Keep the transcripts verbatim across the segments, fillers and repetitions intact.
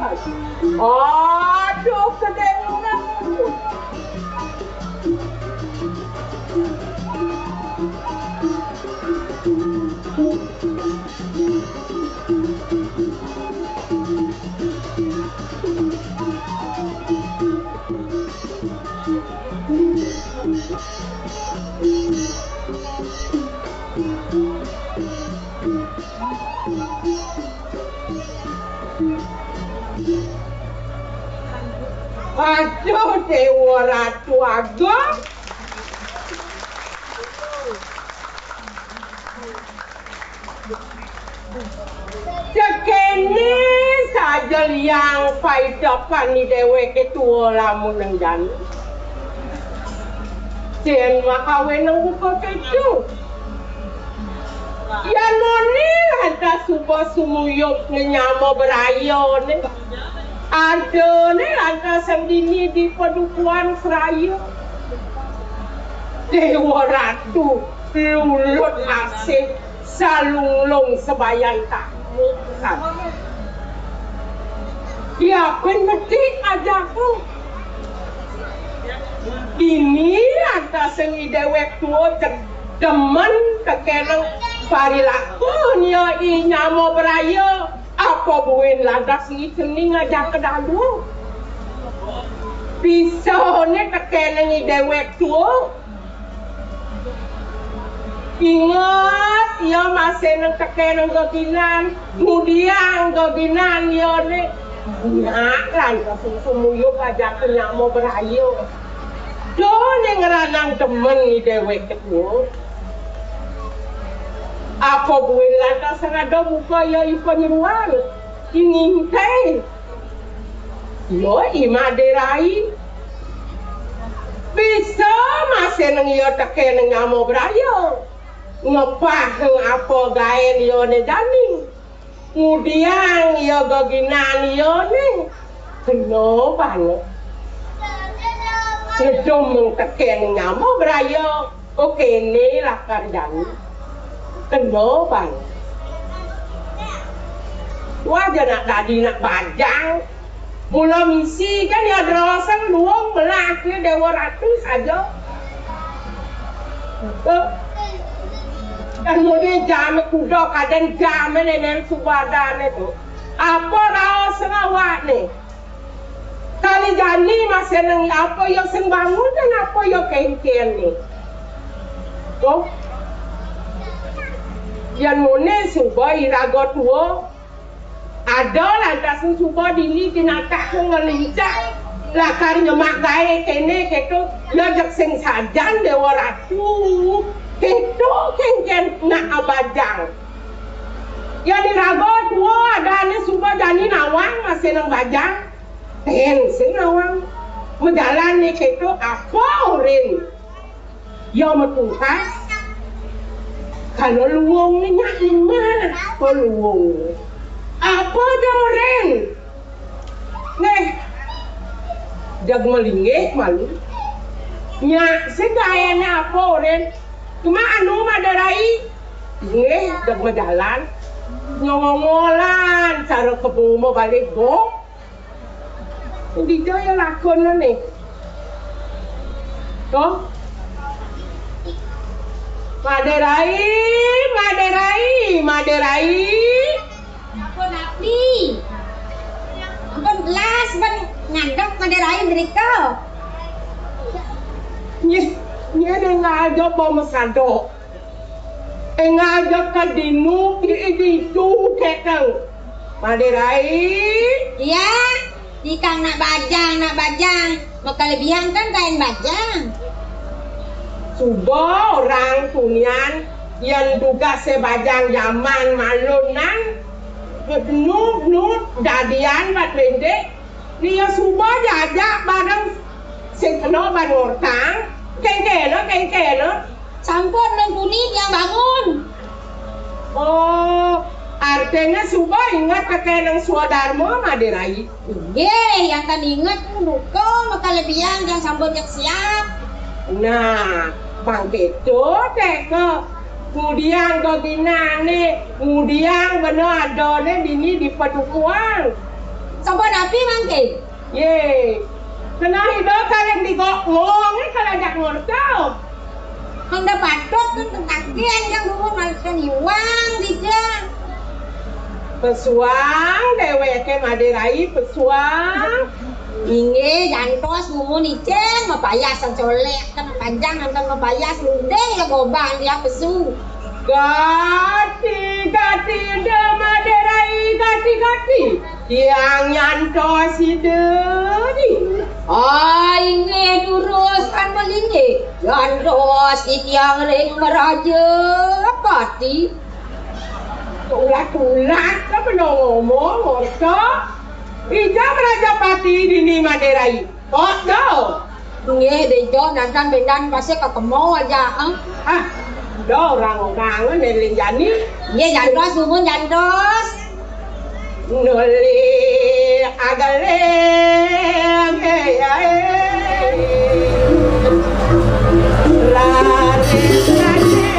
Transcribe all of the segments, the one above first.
Aduh, gedé urang. Aduh, Déwa Ratu Agung. Sekéné saja liang paidepané déwéké tua lamun nang jani. Yén makawinang buka kéto. Yén muni lantas suba sumuyub nyama brayané. Adané lantas sing dini di padukuhan sraya. Déwa Ratu lulut asih salunglung sabayan tamu. Yapin mesti ajaku. Dini lantas sing déwék tua ced-, demen tekénang parilakun ya i nyama braya. Apa buin lantas ngicening ngajak kedalu. Bisané tekénang i déwék tua. Inget, ya masih nang tekénang geginan, ngudiang geginan ya né. Nyak lantas sumuyub ajak nyama braya. Doné ngranang demen i déwék tua. Apa buin lantas ada buka ya i panyeruan, i ngintai. Yo, i Madé Rai. Bisa masih nang ya tekénang nyama braya. Ngepah apa gaén ya né jani. Ngudiang ya geginan ya né. Kena banget. Ngedum tekénang nyama braya. Oké, né lakar jani. Kena banget. Wah, ja nak dadi nak bajang. Mula misi kan ya drosen luung melah ké Déwa Ratu saja. Eh, kan mudé jamé kuda kadén jamé nénéng subadané to. Apa raos awakné? Kali jani masih nang apa ya sing bangun dan apa ya kénkéné. To. Yén muni suba iraga tua, ada lantas suba dini tinatah ngelincah. Lakar nyemak gaé kéné kéto, ya jeg sing sajan Déwa Ratu. Kéto kénkén nak abajang. Yén iraga tua adané suba jani nawang masih nang bajang. Tén sing nawang. Majalan né kéto apa orin. Ya matungkas. Kalau luung né nyak lemah, apa luung. Apa ja orin. Néh. Jag malinggih malu. Nyak sing gaéné apa orin. Cuma anu Madé Rai. Nggih, jag majalan. Nyongolan cara kebuma balik gong. Dija ya lakonané. To. Madé Rai, Madé Rai, Madé Rai. Apa napi? Ampun belas, ben ngadep Madé Rai mrika. Nyih, nyih ding aja apa masada. Énggal ja ka dinu, ditu kéto. Madé Rai. Iya, dikang nak bajang, nak bajang. Makalebihan kan kain bajang. Suba orang tunian yén dugasé bajang jaman malunan. Nu, nu, dadian bat béndék. Nia suba jajak bareng sing kena ban ngortang. Kéngkéna, kéngkéna. Sampun nang tuni tiang bangun. Oh, artinya suba inget pakai nang swadarma, Madé Rai. Inggih, yang tan inget duka makalebihan tiang sampun cek siap. Nah, bang kéto téh ke. Ngudiang geginané, ngudiang bena adané dini di padukuhan. Sapa napi mangkin? Yé. Kenah ida kaleng digok ngong, kalajak ngorta. Handa patut tun tentakian yang dulu malkan iwang dija. Pesuang déwéké Madé Rai, pesuang. Inggih, jantos gumun icén, mapayas sacolék, kan panjang nonton mapayas, luding ya goban dia pesu. Gati, gati, da Madé Rai, gati, gati. Tiang nyantos ida di. Ah, inggih durus kan malinggih. Nyantos titiang ring meraja pati. Ulat-ulat lah benda ngomong, orta. Ija meraja pati dini Madé Rai. Kok do? Nggih, Déjo, nantan bendan pasti ketemu aja, eh. Ah, do orang-orang neling jani. Nggih, jantos, gumun jantos. Nuli agaleng, eh, eh. Lari, lari.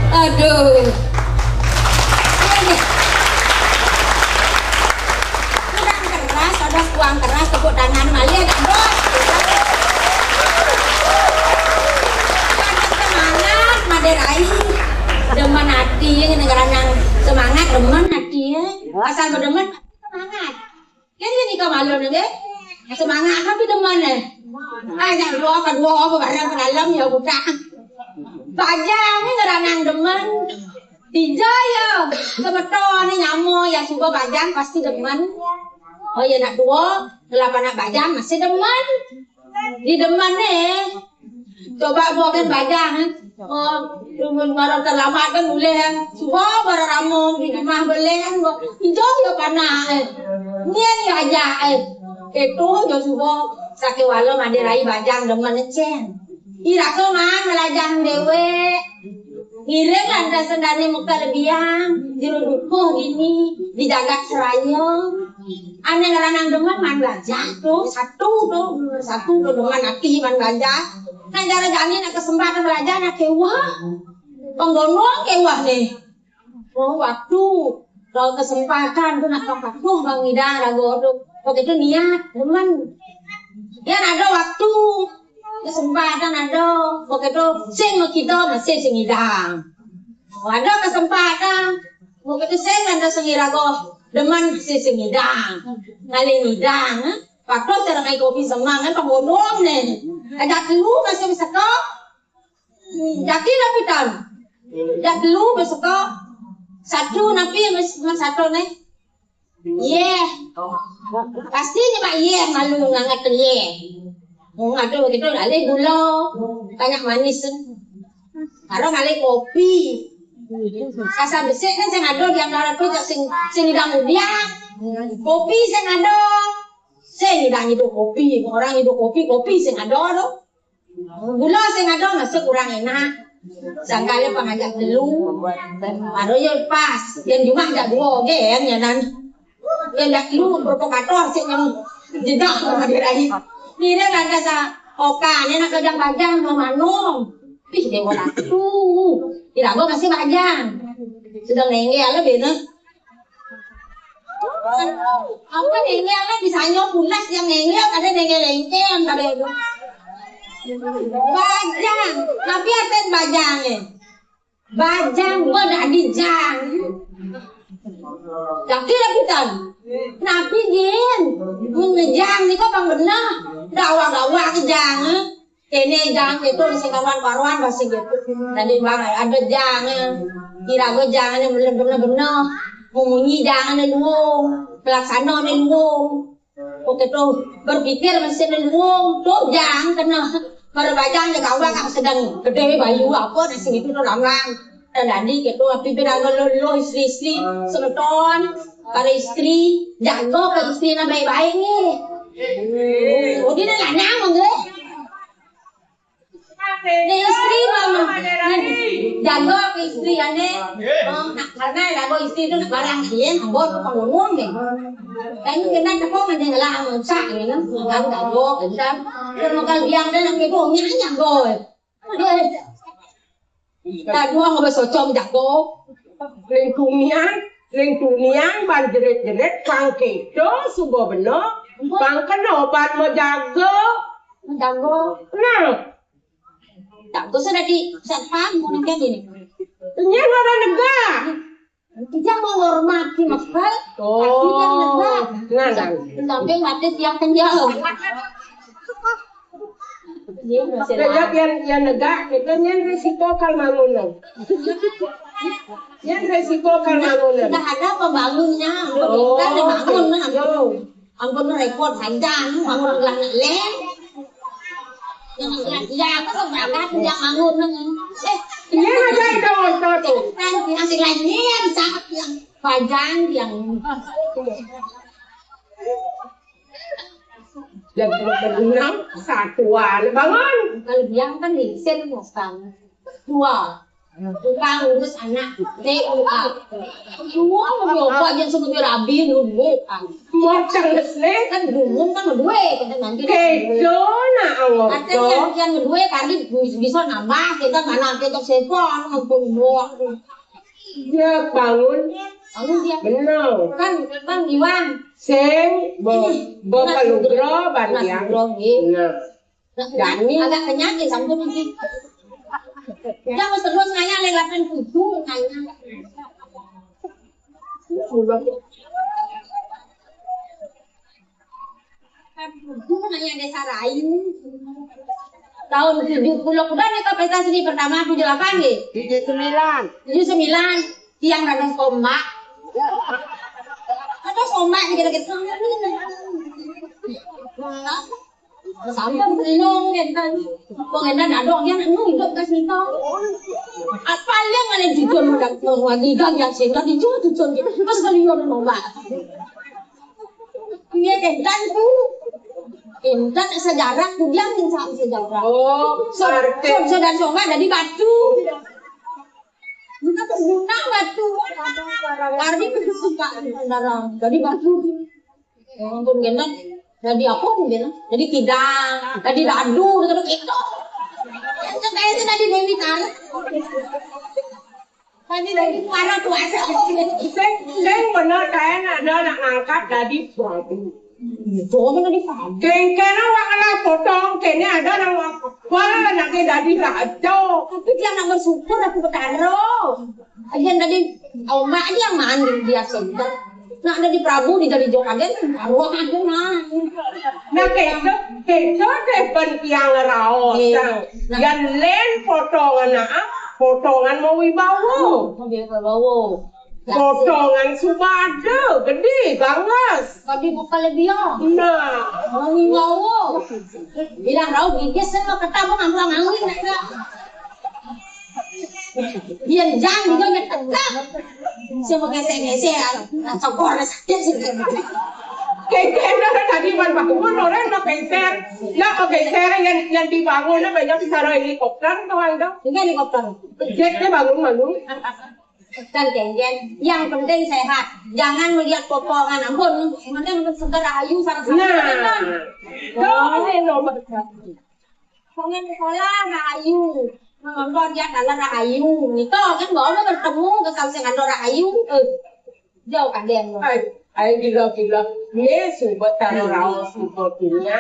Aduh. Kurang keras, ada kurang keras, tepuk tangan malih, Kak Bos. Semangat, Madé Rai. Demen ati, ngene ngaran nang semangat, demen ati, ya. Asal bedemen, semangat. Kan nika malu nggih. Semangat kan pidemen eh. Ai nak dua apa dua apa barang ke dalam ya budak. Bajang ni ngeranang demen. Tiga ya. Semeton ni nyama ya suba bajang pasti demen. Oh ya nak dua, ngelap anak bajang masih demen. Di demen ni. Coba buat kan bajang eh. Oh, rumun baru terlambat kan boleh eh. Suba baru ramung di rumah boleh kan. Hijau ya panah eh. Nian ya aja eh. Itu ya suba sakit walau Madé Rai bajang demen cen. Ira ko man melajang dewe. Ngiring lantas sendane muka lebiang, jero dukuh dini, di jagat seraya. Ane ngeranang demen man belajar tu, satu tu, satu tu demen ati man belajar. Nah, cara jani nak kesempatan belajar nak kewah. Penggondong kewah nih. Oh, waktu. Kalau kesempatan tu nak pakuh bang idang rago tu. Waktu itu niat, demen. Yang ada waktu, kesempatan ada. Waktu itu sing kita masih sing idang. Ada kesempatan. Waktu itu sing ada sing irago. Demen masih sing idang. Ngalih idang. Eh? Waktu saya main kopi semang kan pemodong nih. Ada dulu masih bisa kok. Hmm, jaki lah pitan. Jak telu besok. Satu napi mas mas satu nih. Yeh. Pasti ni mak yeh malu ngangat yeh. Hmm, ada begitu alih gula. Banyak manis. Karo ngalih kopi. Kasar besik kan sing ada di antara tu sing sing idang udiang. Kopi sing ada. Sing idang hidup kopi. Orang hidup kopi, kopi sing ada tu. Gula sing ada masuk kurang enak. Sangkale pangajak telu. Baru yo pas. Yang jumah jak dua oge yang nyanan. Yang jak telu provokator sing yang jedah sama dirai. Kira ada sa okane nak bajang-bajang no mano. Ih, dewa ratu. Kira gua masih bajang. Sudah nengge ala bena. Apa nengel lah bisa nyo pulas yang nengel ada nengel lengkel ada itu. Bajang, tapi apa bajang eh? Bajang gua dak di jang. Tapi lah pitan. Napi gin? Mun ngejang ni kok bang bener. Dawa-dawa ke jang eh. Kene jang itu sing karuan-karuan pasti gitu. Tadi bang ada jang, kira gue jang ini bener-bener bener. Munyi jang ini luwung, pelaksana ini luwung. Oke tuh berpikir mesti ini luwung, tuh jang kena. Baru baca aja kau kan sedang gede bayu apa nasi itu tuh lambang. Dan tadi gitu tapi bilang lo lo istri-istri semeton para istri jago ke istri baik-baik nih. Oh, dia nanya mau gue. Nih istri mama. Jago ke istri ane. Oh, nak karena jago istri itu barang dia, ambon kok ngomong nih. Kan kita tepung aja lah, masak ini kan. Kan jago, kan. Kalau makan biang dan nak itu, nyanyi jago. Jago nggak bisa com jago. Ling tunian, ling tunian, ban jerit-jerit, bang kedo, suba beno, bang keno, ban mejago. Jago. Nah, tak usah dadi satpam, mungkin ini. Ini orang negara. Kita menghormati, Mas Bal. Oh. Kita negara. Nah, nah. Samping mati siang kenyal. Iya, masih Beda ada. Yang, yang negak, kita yang risiko kal bangunan. Yang risiko kal bangunan. Sudah ada pembangunnya. Oh, kita bangun, nah. Yo. Ampun, repot saja, anu, bangun ulang leh. Yang lagi apa kok berangkat yang bangun, eh, iya, ada itu, itu tuh. Kan nanti lagi yang sangat yang panjang, yang yang berenam, satuan, bangun. Kalau biang kan di sini, Mas, kan. Dua. Tukang urus anak T U A. Semua mau nyoba aja sebut rabi dulu. Macam lesle. Kan dulu kan dua, kan nanti. Kedo nak awak. Ada yang, yang dua kali bisa nambah, kita mana kita sepan, ampun, buah. Ya, bangun. Bangun dia. Benar. Kan, Bang Iwan. Sing, bo, ini, bo Mas Nugro, Nugro, Bang Mas Ian. Nugro, nggih. Nah. Nah, Dani. Agak kenyang ya, sampun iki. Ya, wis terus nanya lek lapan tujuh, nanya. Nanya Desa Rayu. Tahun tujuh puluh, udah nih, pentas seni pertama tujuh delapan nih. Tujuh sembilan. Tujuh sembilan, tiang dados ombak. Dados ombak nih, kira-kira. Sampun bingung ngenten. Wong ngenten adong yang anu hidup ke situ. Apa yang ada jujur mau lagi gang yang sing tadi jujur jujur gitu. Pas kalian mau, Mbak. Iya, ngenten tuh. Ngenten sejarah, tuh dia ngenten sejarah. Oh, saudara Songa dari batu. Kita tuh gunung batu. Ardi itu suka sejarah. Dari batu. Ya ampun, gendong. Jadi apa tuh, gendong? Jadi kidang, jadi dadu, gitu, gitu. Yang kata itu tadi Dewi Tara. Tadi Dewi Tara tuh ada. Sing, sing bener, kayak ada nak ngangkat jadi batu. Coba mana di sana? Kengkena wak kena potong, kene ada nang wak kepala, nak jadi raja. Tapi dia nak bersyukur aku betaro. Aja tadi ombak aja yang mandi dia senter. Nah, ada di Prabu, di, dari Jokaden, arwah ada nah. Nah, kedo, kedo deh ben tiang raos. Iya. Nah. Yang lain potongan, nah, potongan mau wibawa. Oh, dia wibawa. Potongan suba ada, gede, gangas. Tadi buka lebih ya. Nah. Mau wibawa. Bilang rau gigis sama ketemu ngambil ngawin, nak. Yen jang juga nyetek. Sing mau gesek-gesek, ah, sokor sakit sih. Kengken orang tadi ban bangun, orang nak kengken. Nak mau kengken yang, yang dibangun, nak banyak bicara helikopter, tuh, Anda. Ini helikopter. Jet dia bangun malu. Kan kengken, yang penting sehat. Jangan melihat potongan, ampun. Yang penting segar ayu, sarang-sarang. Nah. Tuh, ini nomor satu. Pengen sekolah rahayu. Nonton dia dalam rahayu. Itu kan bawa bertemu ke kau sing ada rahayu. Eh, jauh kan dia. Ai, ai gila-gila. Ini subat taruh raos subatnya.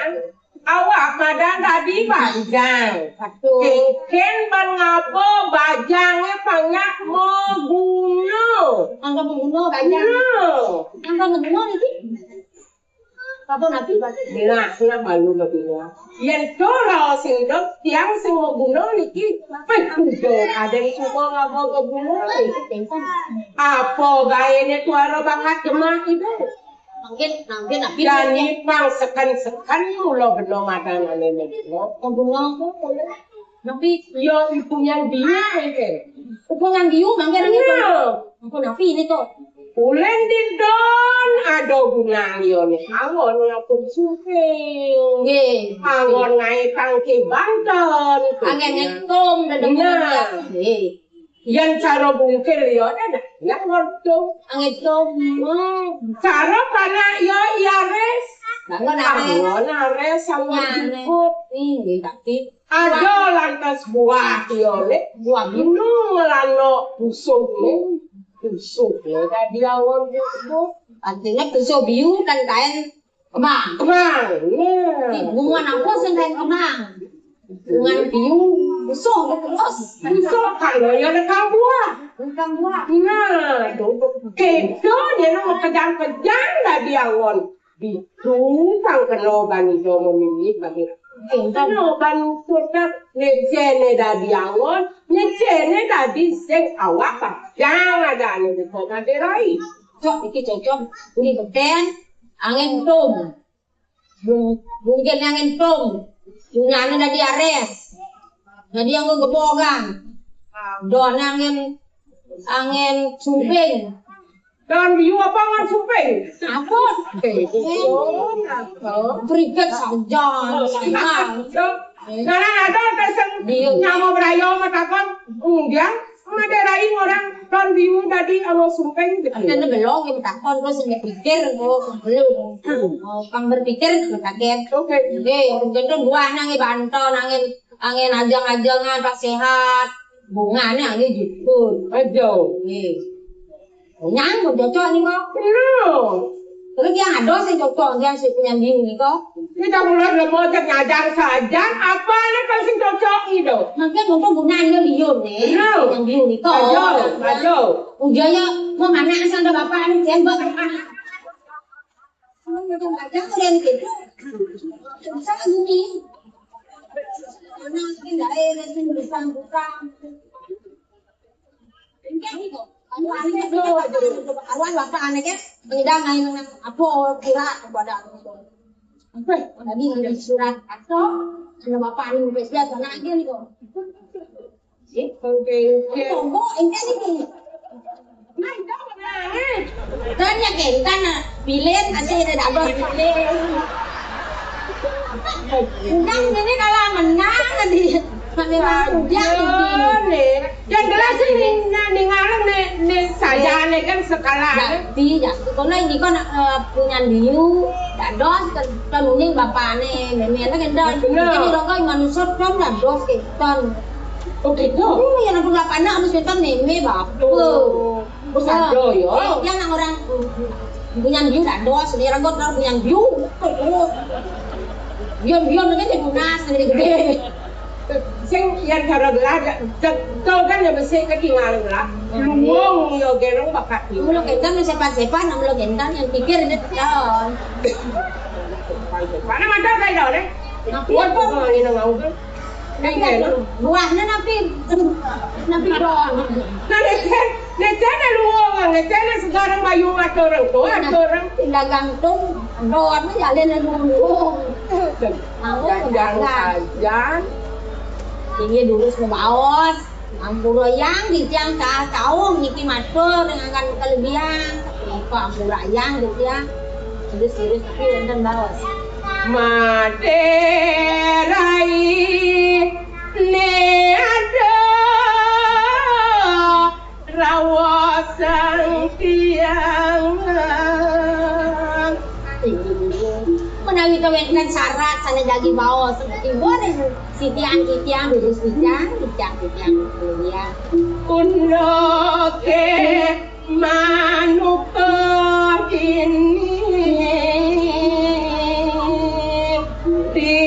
Awak madan tadi bajang. Betul. Kengken ban ngapa bajangnya banyak meguna. Angka meguna bajang. Nah. Angka meguna itu. Apa nanti? Jelas lah malu lebihnya. Yen to raos sing dok, tiang sing mau guna niki. Peh, udah ada yang suka ngapa ke guna. Apa gayanya tuara bakat jemah itu? Mungkin, mungkin tapi Dani pang seken-seken mula beno madanane niki. Guna apa? Tapi yo ibu yang dia mungkin. Ibu yang dia mungkin. Nah. Apa nanti ini kok? Ulin didon ada gunang yone. Angon ngapun sumping. Nggih. Angon ngaitang ke banten. Anggen ngitung dadang. Nah. Nggih. Yen cara bungkil ya, enak. Ya ngitung. Ngitung. Hmm. Cara panak ya, ya res. Bangun ares. Angon ares, angon cukup. Nggih, tapi ada lantas buah ya, Lek. Buah. Gunung ngelano busuk, Lek. Busuk, Lek. Dadi angon busuk. Artinya busuk biu kan kain kembang. Kembang, nah. Di bunga apa sing kain kembang? Bunga biu, busuk terus. Busuk kalau ya lekang buah. Lekang buah. Nah, itu. Kedo dia nak kejang-kejang dadi angon. Bitung kang kena bani jomo mimi bagi. Kena bani sudah ngejene dadi angon, ngejene dadi sing awak. Jangan ada anu di kota derai. Cok, iki cocok. Ini beten, angin tum. Bung-, mungkin angin tum. Gunane dadi ares. Dadi anggo gebogan. Don angin, angin sumping. Don biu apa angin sumping? Apa? Eh, oh, apa? Kriket saja. Nah, ada ada sing nyama beraya matakon. Enggak. Maderaing orang don biu dadi anggo sumping gitu. Ada belum yang takon, terus yang pikir, oh, belum. Oh, kang berpikir, kaget. Oke. Oke, gendong buah nangi banto, nangin, angin ajang-ajangan, pas sehat. Bungane angin jukut. Aja. Nggih. Nyang, cocok nih kok. Bener. Terus yang ada sih cocok, yang si punya biu nih kok. Kita mulai lemo cek ngajar saja, apa nih kalau sing cocok gitu? Mungkin untuk gunanya liur nih. Bener. Yang biu nih kok. Aja, aja. Ujarnya, mau mana asal ada bapak nih, dia buat apa? Kalau udah ngajar, udah gitu. Susah gini. Mana mungkin lain, itu bukan-bukan. Arwah bapak aneh kan, ngidang ae nang apa, kira kepada aku. Apa? Tadi ngidang surat atau ada bapak anu, sampai dia sana aja nih kok. Oke, oke. Tunggu, ini nih. Nah, itu menangis. Dan ya, kan, kan, bilin, ada, ada, ada, bilin. Udah, ini kalah menang tadi. Sampai menang, udah, ini. Yang jelas ini, nah, ning aran nih, nih, sajane kan sekala. Jadi, ya, kono iki kok nak, eh, punya biu, dados, kan, kan mungkin bapakne, memene kan, dah. Bener. Jadi, rokok manusia kan dados, kan. Oh, gitu? Oh, ya, ampun, bapakne harus kita meme, bapak. Oh. Wis ado ya. Eh, yang nang orang punya biu dados, dia renggot orang punya biu. Bion-bion kan jadi lunas, jadi gede. Sing yang cara gelar, cek, kau kan ya mesti ketinggalan lah. Luwung ya genong bakat. Mulo gentan sepan-sepan, mulo gentan yang pikir ini tahun. Mana mata saya dah deh. Buat apa ini nggak usah. Buahnya napi? Napi doang. Nah, lecen, lecen lu wong, lecen sekarang bayu aturang, tuh aturang. Dagang tung, doang aja ada dulu. Jangan saja. Ini dulu sebaos. Ampura yang di tiang ka-, kaum niki matur dengan kelebihan. Apa ampura yang di tiang? Serius-serius tapi wonten baos. Materai ne ada rawasang tiangan. Menawi kawéntenan syarat sané jagi baos, ibu ada sitiang-sitiang, durus titiang, titiang-titiang, ya. Kula ke manuka dini di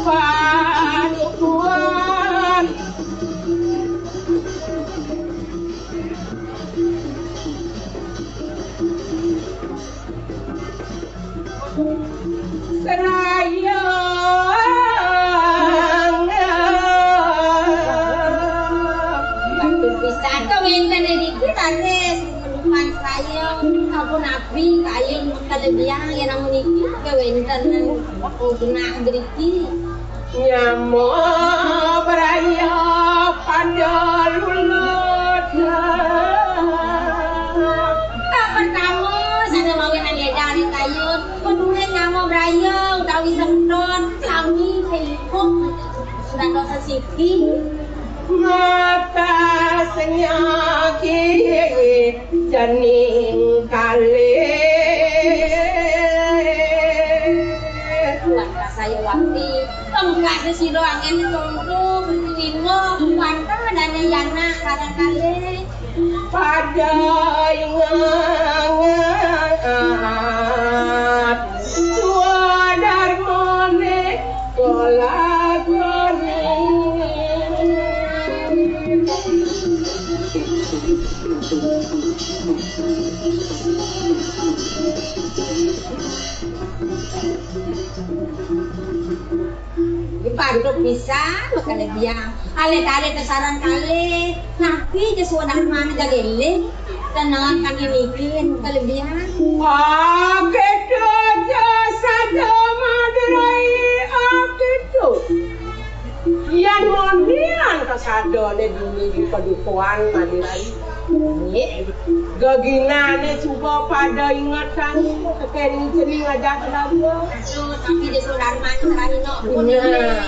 padukuhan. Serayang. Pisan kawéntenan niki raris menukan serayang, sampun abri kayun kelebihan yen namun niki kawéntenan genah mriki. Nyama braya pada luludan. Tanggal sesiki. Mata senyaki jening kalih. Tuan kasaya wakti, pengkade sira angin tunggu berlima, wantah dane yana sareng kalih. Pada ingat swadarmane kelakone. Dipantut pisan makane biang. Alit-alit sareng kalih. Napi ja suwedahane jageling. Tenang kan niki kalih biang. Ah, kedo ja saja, Madrai. Ah, kedo. Yan monian kasadane dini di padukuhan, Madrai. Nggih. Geginane suba pada ingetan kene cening aja kedabua. Aduh, tapi dia sudah rumah terakhir no. Nah,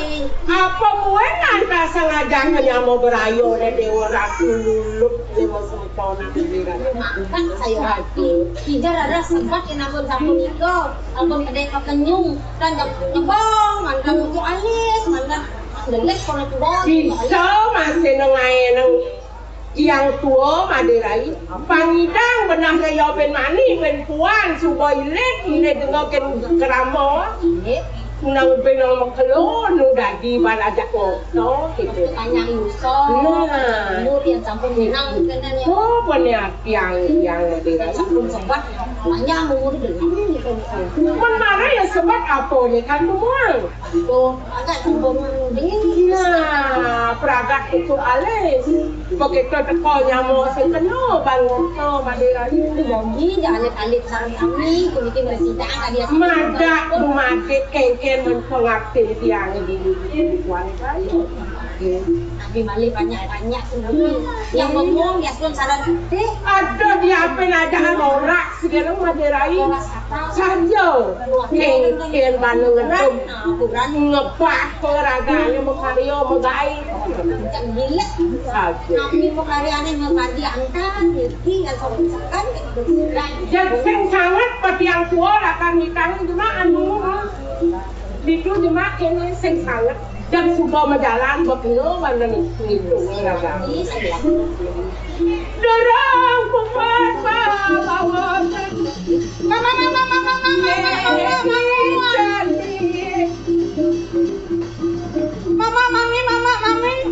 apa muen anta sengaja nyama berayo ne Dewa Ratu Lulup ne masempona. Makan saya waktu. Tidak ada sempat yang ampun sampun itu. Ampun kedek kenyung dan nyebong, mantan untuk alis, mantan delik kono tuh. Bisa masih nengae neng Yang tua Madai Rai, pangidang benah daya ben mani, ben puan, suba ilit, ilit denga ken kerama. Nang ben nang makelo, nu dadi baladak ngoto, gitu. Tanyang yuso, nah. Umur yang sampun menang, kena ni. Oh, benar, yang, yang Madai Rai. Sampun sebat, panjang umur dia. Pun marah ya sebat apa ni kan tuang? Tuh, agak sampun mandi. Nah, pragat itu alis. Begitu teko nyama sing kena, bang ngoto Madai Rai. Janji, jangan alit-alit sareng kami, puniki mresidang kadi madak dumadik kengken men pengabdi tiang di Tuan Rai. Tapi malih banyak-banyak sendiri. Yang ngomong, ya pun sareng. Ada di apa aja norak, segala Madai Rai. Saja. Kengken bana ngedum. Ngebah peragane makarya megai. Saja. Tapi makaryane mekarya angkat, ngerti, yang sopan sekan. Jan sing sanget patiang tua lakan mitang jemaah anu. Ditu jemaah kene sing sanget. Jan suba majalan bekena bana ngitung peragane. Dorong kuat bawa. Mama, mama, mama, mama, mama, mama, mama. Mama, mami, mama, mami.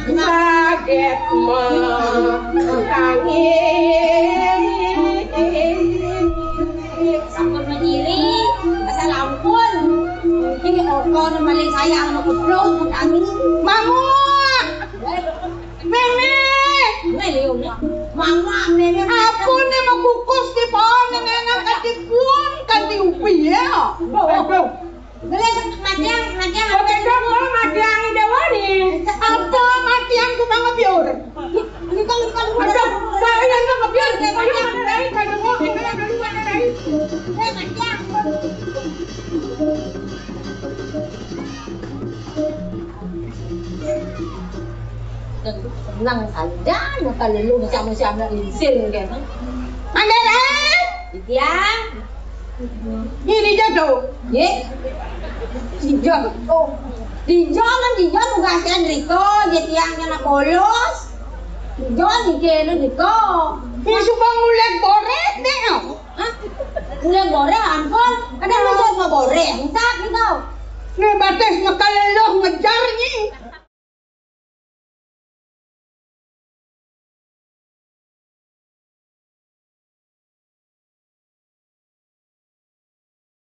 Saget menangis. Sampun menyirik, asal ampun. Mungkin oko maling sayang sama kuplung, kami. Mamuk! Mimi! Meli, Umi. Mama, Mimi. Aku ni makukus di pohon yang enak kan di puan, kan di ubi, ya. Aduh. Beli matiang, matiang. Oke, dong, kalau matiang ini wani. Apa matiang ku mau ngebiur? Ini kan, ini kan. Aduh, saya yang mau ngebiur. Saya matiang. Saya matiang. Tenang saja, maka lelu macam-macam nak lincin kan. Mandala! Iya. Ini jodoh. Ye. Dijo. Oh. Dijo kan dijo tugasnya Enrico, dia tiangnya nak bolos. Dijo di kene Enrico. Ini suka ngulek boret deh, no. Hah? Ngulek boret, ampun. Ada musuh mau boret, entah gitu. Ini batas mekal